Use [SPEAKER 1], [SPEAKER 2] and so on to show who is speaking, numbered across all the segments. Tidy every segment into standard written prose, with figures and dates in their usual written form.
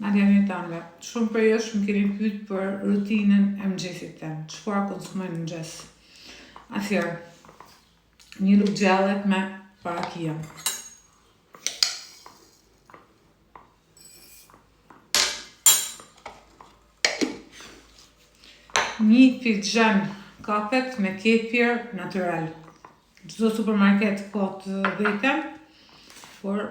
[SPEAKER 1] Nadia Mjetanve, shumë prej jush më keni pyet për rutinën e mëngjesit tem, çfarë konsumoj në mëngjes. Atëherë, një lugë gjelle me parakia. Një filxhan kafet me kefir natyral. Çdo supermarket ka të vetën, por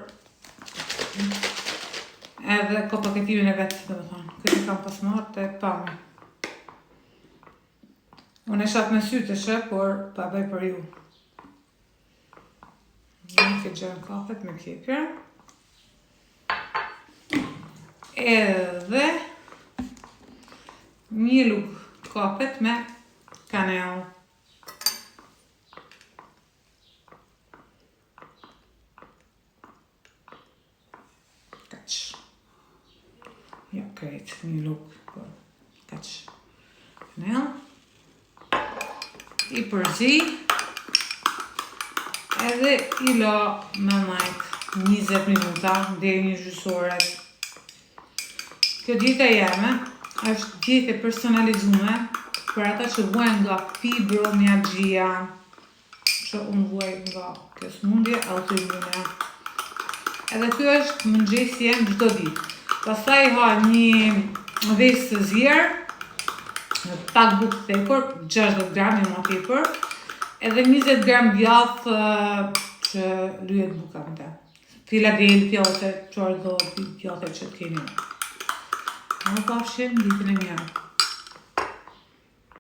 [SPEAKER 1] edhe ka paketimin e vetë, domethonë. Këtë e kam pas marrë te Pami. Unë e shoh me sy të shë, por pa bëj për ju. Një filxhan kafet me kefir. Edhe një lugë kafet me kanellë. Kaq. Jo, krejt, një lugë, po, kaq. Kanellë. I përzi. Edhe i lo me majt 20 minuta, deri një gjysë ore. Kjo dieta jeme është dietë e personalizume për ata që vuajnë nga fibromialgjia, që unë vuaj nga kjo sëmundje autoimune. Edhe ky është mëngjesi jem çdo ditë. Pastaj ha një vezë të zier, pak bukë thekur, 60 gram jo më tepër, edhe 20 gram djath që lyhet buka me të. Philadelphia ose çfarë do djathi që të keni. Mirupafshim, ditën e mirë.